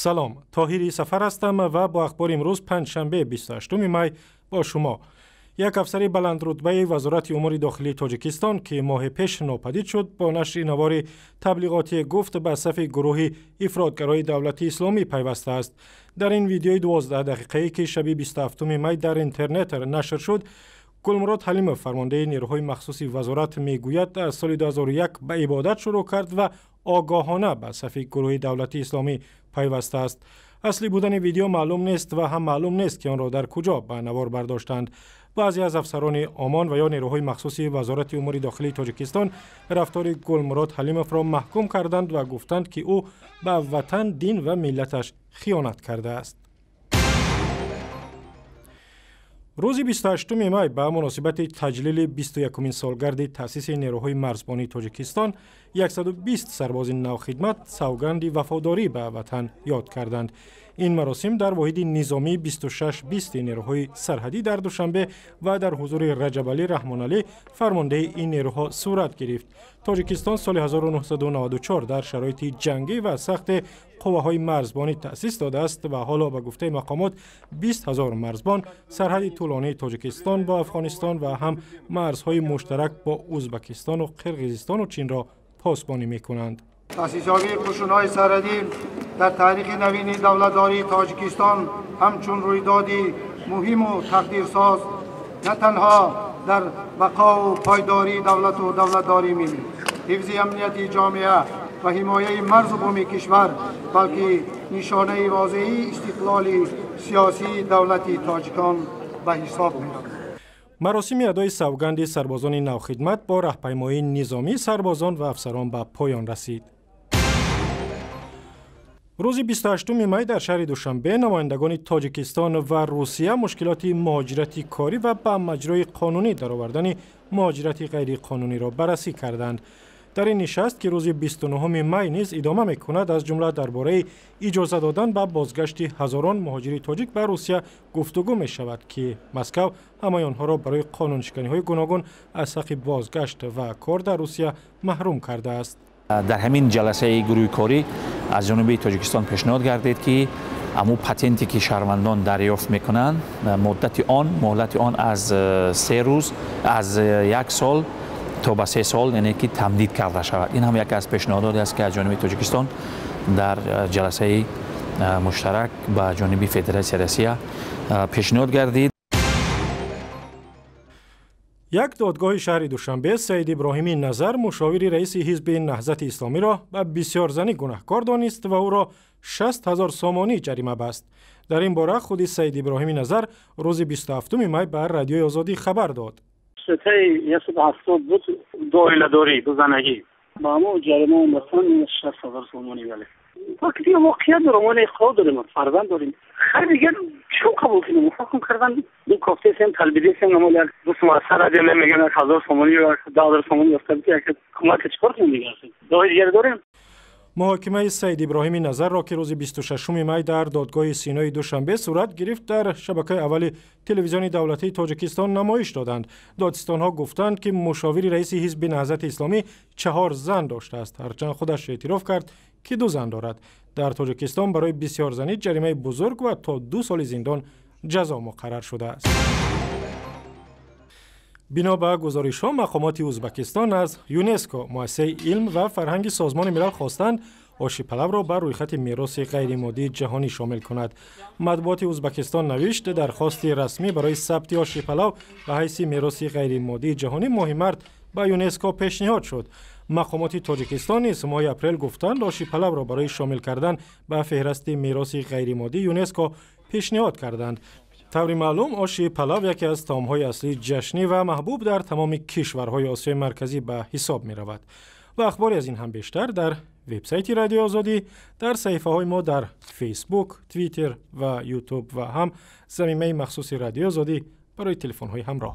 Салом, Тоҳири Сафар ҳастам ва бо ахбори имрӯз, панҷшанбе, 28 май, бо шумо. Як афсари баландрутбаи Вазорати умури дохилии Тоҷикистон, ки моҳи пеш нопадид шуд, бо нашри навори таблиғотӣ гуфт, ба сафи гурӯҳи ифротгарои Давлати Исломӣ пайвастааст. Дар ин видеои 12 дақиқае, ки шаби 27 май дар интернет нашр шуд, Гулмурод Ҳалимов, фармондеҳи нерӯҳои махсуси вазорат, мегӯяд, аз соли 2001 ба ибодат шурӯъ кард ва огоҳона ба сафи гурӯҳи Давлати Исломӣ пайвастааст. Аслӣ будани видео маълум нест ва ҳам маълум нест, ки онро дар куҷо ба навор бардоштанд. Баъзе аз афсарони ОМОН ва ё нерӯҳои махсуси Вазорати умури дохилии Тоҷикистон рафтори Гулмурод Ҳалимовро маҳкум карданд ва гуфтанд, ки ӯ ба ватан, дин ва миллаташ хиёнат кардааст. Рӯзи 28 май ба муносибати таҷлили 21-умин солгарди таъсиси нерӯҳои марзбонии Тоҷикистон 120 сарбози навхидмат савганди вафодорӣ ба ватан ёд карданд. Ин маросим дар воҳиди низомии 2620 нерӯҳои сарҳадӣ дар Душанбе ва дар ҳузури Раҷабалӣ Раҳмоналӣ, фармондеҳи ин нерӯҳо, сурат гирифт. Тоҷикистон соли 1994 дар шароити ҷангӣ ва сахте қувваҳои марзбонӣ таъсис додааст ва ҳоло, ба гуфтаи мақомот, 20 000 марзбон сарҳади тӯлонии Тоҷикистон бо Афғонистон ва ҳам марзҳои муштарак бо Ӯзбекистону Қирғизистону Чинро посбонӣ мекунанд. Таъсисёбии қӯшунҳои сарҳадӣ дар таърихи навини давлатдории Тоҷикистон ҳамчун рӯйдоди муҳиму тақдирсоз на танҳо дар бақову пойдории давлату давлатдории миллӣ, ҳифзи амнияти ҷомеа ва ҳимояи марзу буми кишвар, балки нишонаи возеҳи истиқлоли сиёсии давлати тоҷикон ба ҳисоб меравад. Маросими адои савганди сарбозони навхидмат бо раҳпаймоии низомии сарбозон ва афсарон ба поён расид. Рӯзи 28 май дар шаҳри Душанбе намояндагони Тоҷикистон ва Русия мушкилоти муҳоҷирати корӣ ва ба маҷрои қонунӣ даровардани муҳоҷирати ғайриқонуниро баррасӣ карданд. Дар ин нишаст, ки рӯзи 29 май низ идома мекунад, аз ҷумла дар бораи иҷоза додан ба бозгашти ҳазорон муҳоҷири тоҷик ба Русия гуфтугӯ мешавад, ки Москав ҳамаи онҳоро барои қонуншиканиҳои гуногун аз ҳаққи бозгашт ва кор дар Русия маҳрум кардааст. Дар ҳамин ҷаласаи гурӯҳи корӣ аз ҷониби Тоҷикистон пешниҳод гардид, ки ҳамун патенте, ки шаҳрвандон дарёфт мекунанд, муддати он, муҳлати он аз 3 рӯз, аз як сол то ба 3 сол, яъне ки тамдид карда шавад. Ин ҳам яке аз пешниҳодоте аст, ки аз ҷониби Тоҷикистон дар ҷаласаи муштарак ба ҷониби Федератсияи Россия пешниҳод гардид. Як додгоҳи шаҳри Душанбе Саид Иброҳими Назар, мушовири раиси ҳизби Наҳзати Исломиро, ба бисёрзанӣ гунаҳкор донист ва ӯро 60 000 сомонӣ ҷарима баст. Дар ин бора худи Саид Иброҳими Назар рӯзи 27 май ба Радиои Озодӣ хабар дод. Статьяи 170 буд, ду оиладорӣ, дузанагӣ. Ба ҳамон ҷарима омадсан, 60 000 сомонӣ. Бале, вақти воқеият дорам, мо иқрор дорем, фарзанд дорем. Хайр, дигар чикор қабул кунем? Ҳукм кардан, ду кофтесем, талбидесем, намо як ду сар радио мегӯям, 1000 сомонӣ ё 10 000 сомонӣ ёфта, як кӯмак, чикор кунем дигар? Роҳи дигаре дорем? Муҳокимаи Саид Иброҳими Назарро, ки рӯзи 26 май дар додгоҳи Синои Душанбе сурат гирифт, дар шабакаи аввали телевизиони давлатии Тоҷикистон намоиш доданд. Додситонҳо гуфтанд, ки мушовири раиси ҳизби Наҳзати Исломӣ чаҳор зан доштааст, ҳарчанд худаш эътироф кард, ки ду зан дорад. Дар Тоҷикистон барои бисёрзанӣ ҷаримаи бузург ва то 2 соли зиндон ҷазо муқаррар шудааст. Бино ба гузоришҳо, мақомоти Ӯзбекистон аз ЮНЕСКО, муассисаи илм ва фарҳанги Созмони Милал, хостанд, оши палавро ба рӯйхати мероси ғайримоддии ҷаҳонӣ шомил кунад. Матбуоти Ӯзбекистон навишт, дархости расмӣ барои сабти оши палав ба ҳайси мероси ғайримоддии ҷаҳонӣ моҳи март ба ЮНЕСКО пешниҳод шуд. Мақомоти Тоҷикистон низ моҳи апрел гуфтанд, оши палавро барои шомил кардан ба феҳрасти мероси ғайримоддии ЮНЕСКО пешниҳод карданд. Таври маълум, оши палав яке аз таомҳои аслии ҷашнӣ ва маҳбуб дар тамоми кишварҳои Осиёи Марказӣ ба ҳисоб меравад. Ва ахбори аз ин ҳам бештар дар вебсайти Радиои Озодӣ, дар саҳифаҳои мо дар Фейсбук, Твиттер ва Ютуб ва ҳам замимаи махсуси Радиои Озодӣ барои телефонҳои ҳамроҳ.